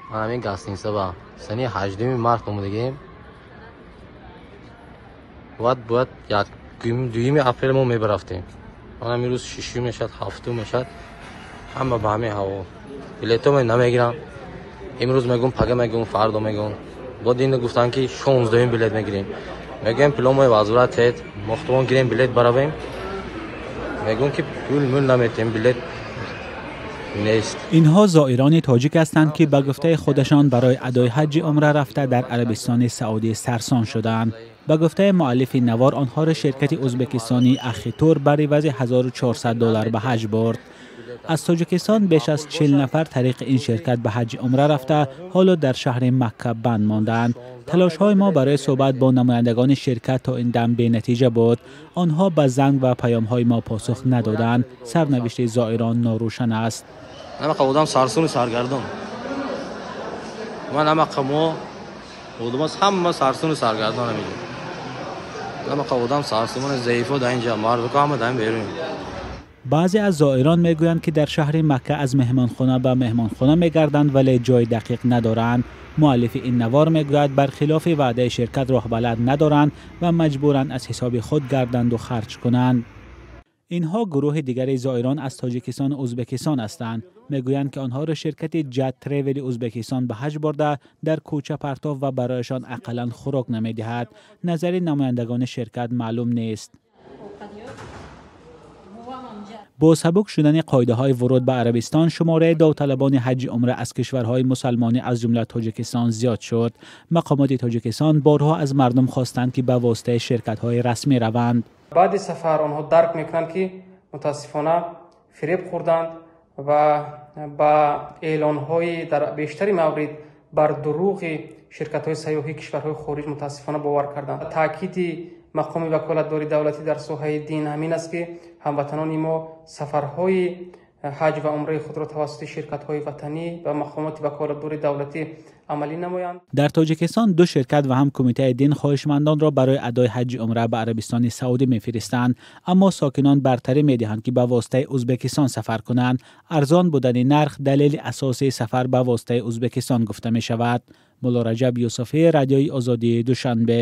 Ман ҳамин гостиница ба санаи 18 март омадагем. Бояд як 2 апрел мо мебарафтем. Ман ҳамин рӯз 6 мешад, 7 мешад. Ҳама ба ҳамин ҳаво. Билетҳо намегирам. Имрӯз мегӯм, пага мегӯм, фардо мегӯм. Бод ин гуфтанд, ки 16 билет мегирем. Мегӯем, пуломои возврат тед, мо худмон гирем, билет баравем. Мегӯм, ки пул мул наметем, билет нест. Инҳо зоирони тоҷик ҳастанд, ки ба гуфтаи худашон барои адои ҳаҷҷи умра рафта, дар Арабистони Саудӣ сарсон шудаанд. Ба гуфтаи муаллифи навор, онҳоро ширкати ӯзбекистонии Ахитур бар ивази 1400 доллар ба ҳаҷ бурд. Аз Тоҷикистон беш аз 40 нафар тариқи ин ширкат ба ҳаҷҷи умра рафта, ҳоло дар шаҳри Макка банд мондаанд. Талошҳои мо барои суҳбат бо намояндагони ширкат то ин дам бенатиҷа буд. Онҳо ба занг ва паёмҳои мо посух надоданд. Сарнавишти зоирон норӯшан аст. Ҳамақа одам сарсону саргардон. Ман ҳамақа мо одамас, ҳама сарсону саргардон ҳамиҷо. Ҳамақа одам сарсону заифо дар инҷа, мардука ҳама дар ин берун. Баъзе аз зоирон мегӯянд, ки дар шаҳри Макка аз меҳмонхона ба меҳмонхона мегарданд, вале ҷои дақиқ надоранд. Муаллифи ин навор мегӯяд, бархилофи ваъдаи ширкат роҳбалад надоранд ва маҷбуранд аз ҳисоби худ гарданду харҷ кунанд. Инҳо гурӯҳи дигари зоирон аз Тоҷикистону Ӯзбекистон ҳастанд. Мегӯянд, ки онҳоро ширкати Ҷад Тревели Ӯзбекистон ба ҳаҷ бурда, дар кӯча партоф ва барояшон ақаллан хӯрок намедиҳад. Назари намояндагони ширкат маълум нест. Бо сабук шудани қоидаҳои вуруд ба Арабистон, шумораи довталабони ҳаҷҷи умра аз кишварҳои мусалмонӣ, аз ҷумла Тоҷикистон, зиёд шуд. Мақомоти Тоҷикистон борҳо аз мардум хостанд, ки ба воситаи ширкатҳои расмӣ раванд. Баъди сафар онҳо дарк мекунанд, ки мутаассифона фиреб хӯрданд ва ба эълонҳои дар бештари маврид бар дурӯғи ширкатҳои сайёҳии кишварҳои хориҷ мутаассифона бовар карданд. Таъкиди мақоми ваколатдори давлатӣ дар соҳаи дин ҳамин аст, ки ҳамватанони мо сафарҳои ҳаҷ ва умраи худро тавассути ширкатҳои ватанӣ ва мақомоти ваколатдори давлатӣ амалӣ намоянд. Дар Тоҷикистон ду ширкат ва ҳам Кумитаи дин хоҳишмандонро барои адои ҳаҷҷи умра ба Арабистони Саудӣ мефиристанд, аммо сокинон бартарӣ медиҳанд, ки ба воситаи Ӯзбекистон сафар кунанд. Арзон будани нарх далели асосии сафар ба воситаи Ӯзбекистон гуфта мешавад. Мулло Раҷаб Юсуфӣ, Радиои Озодӣ, Душанбе.